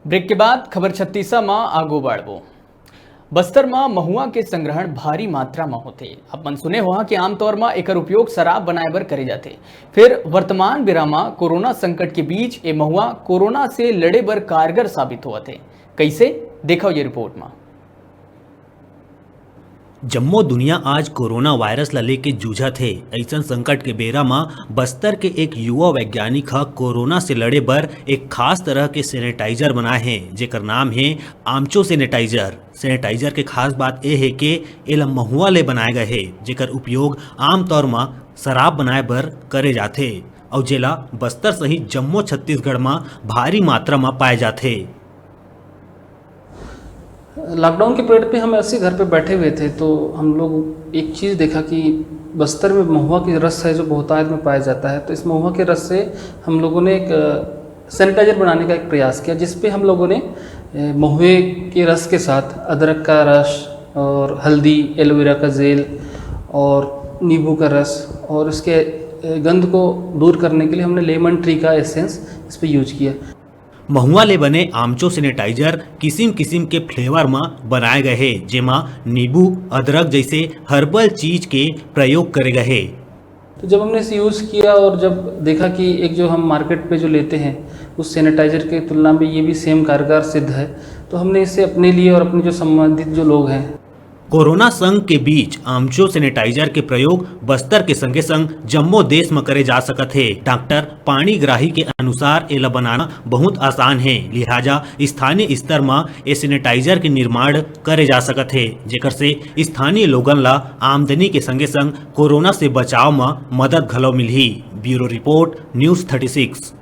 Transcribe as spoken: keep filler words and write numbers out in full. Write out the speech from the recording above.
Break के बाद खबर छत्तीसा म आगू बढ़बो। बस्तर म महुआ के संग्रहण भारी मात्रा म होथे। आप मन सुने होहा कि आमतौर म एकर उपयोग शराब बनाए बर करे जाथे। फिर वर्तमान बेरा म कोरोना संकट के बीच ए महुआ कोरोना से लड़े बर कारगर साबित होवत हे। कइसे? देखव ये रिपोर्ट म। जम्मो दुनिया आज कोरोना वायरस ल लेके जूझत हे। अइसन संकट के बेरा म बस्तर के एक युवा वैज्ञानिक ह कोरोना से लड़े बर एक खास तरह के सैनिटाइजर बनाए हे, जेकर नाम हे आमचो सैनिटाइजर। सैनिटाइजर के खास बात ए हे के एला महुआ ले बनाए गए हे, जेकर उपयोग आमतौर म शराब बनाए बर करे जाथे, अउ जेला बस्तर सहित जम्मो छत्तीसगढ़ म भारी मात्रा म पाए जाथे। लॉकडाउन के पीरियड पे हम ऐसे घर पे बैठे हुए थे, तो हम लोग एक चीज़ देखा कि बस्तर में महुआ के रस है जो बहुतायत में पाया जाता है। तो इस महुआ के रस से हम लोगों ने एक सैनिटाइजर बनाने का एक प्रयास किया, जिसपे हम लोगों ने महुए के रस के साथ अदरक का रस और हल्दी, एलोवेरा का जेल और नींबू का रस और इसके गंध को दूर करने के लिए हमने लेमन ट्री का एसेंस इस पर यूज किया। महुआ ले बने आमचो सैनिटाइजर किसिम किसिम के फ्लेवर म बनाए गए हे, जेमा नींबू, अदरक जैसे हर्बल चीज के प्रयोग करे गए हे। तो जब हमने इसे यूज़ किया और जब देखा कि एक जो हम मार्केट पे जो लेते हैं, उस सैनिटाइजर के तुलना में ये भी सेम कारगर सिद्ध है, तो हमने इसे अपने लिए और अपने जो संबंधित जो लोग हैं। कोरोना संग के बीच आमचो सैनिटाइजर के प्रयोग बस्तर के संगे संग जम्मो देश म करे जा सकत हे। डॉक्टर पाणीग्राही के अनुसार एला बनाना बहुत आसान हे, लिहाजा स्थानीय स्तर म ए सैनिटाइजर के निर्माण करे जा सकत हे, जेकर से स्थानीय लोगन ला आमदनी के संगे संग कोरोना से बचाव म मदद घलो मिलही। Bureau report, news thirty six.